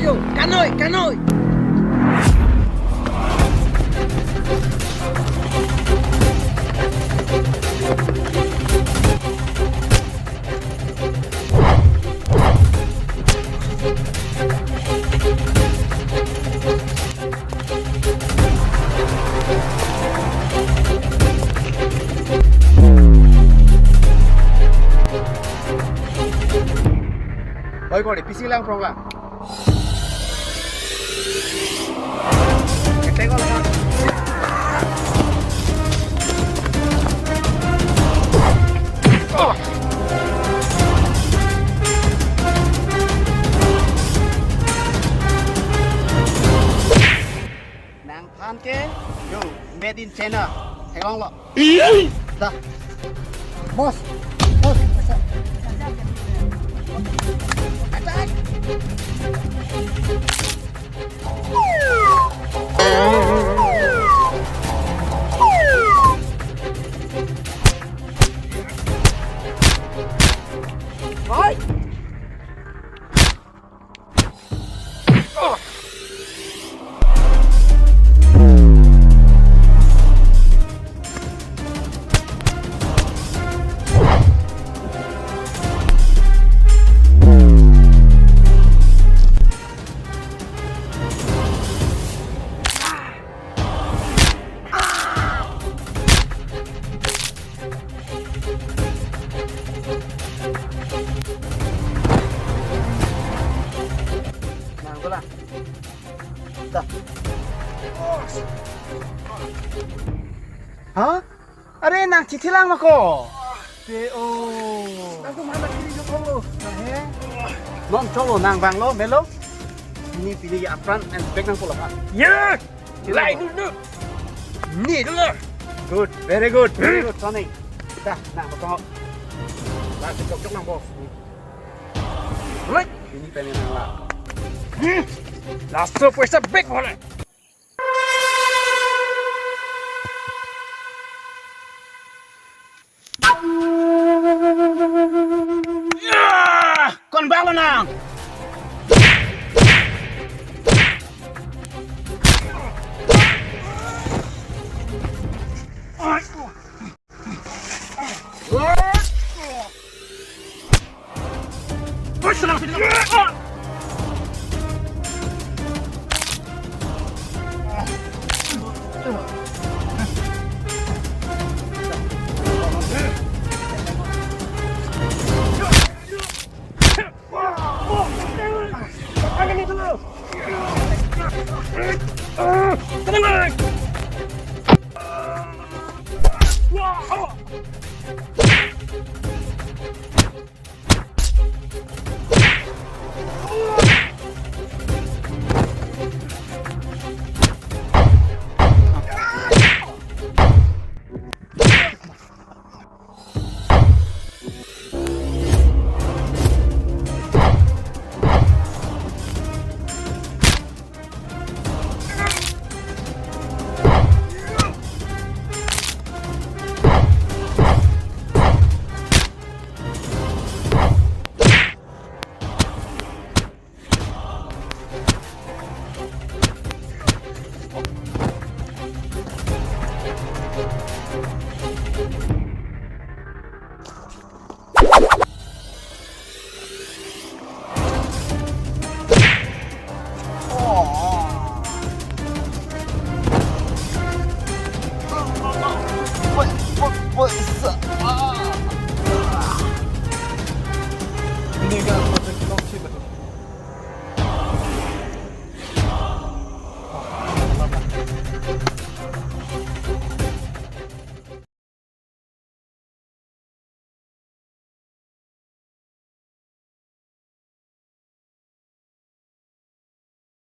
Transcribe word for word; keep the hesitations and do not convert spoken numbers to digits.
Yo, kanoi, kanoi. Oi, kori, pisi lang prong lang. Ketek ko lang. Nangphan ke, yo, made in China. Hegong lo. Da. Boss. Boss. Attack. Fight. Nang ko lang. Da. Ha? Are nang chithi lang ma ko? Te o. Nang tu mana kiri jo kong lo. Nang he? Non cholo nang bang lo, melo. Pini pini apran and back nang pulang ha. Ye! Lai dulu. Ni dulu. Good, very good, very good, Tony. Da, nang bakang. Lah, jok jok nang, boss. Right. Ini pengen nang lah. Hmm. Laso poisa back boleh. Kon bang lo nang.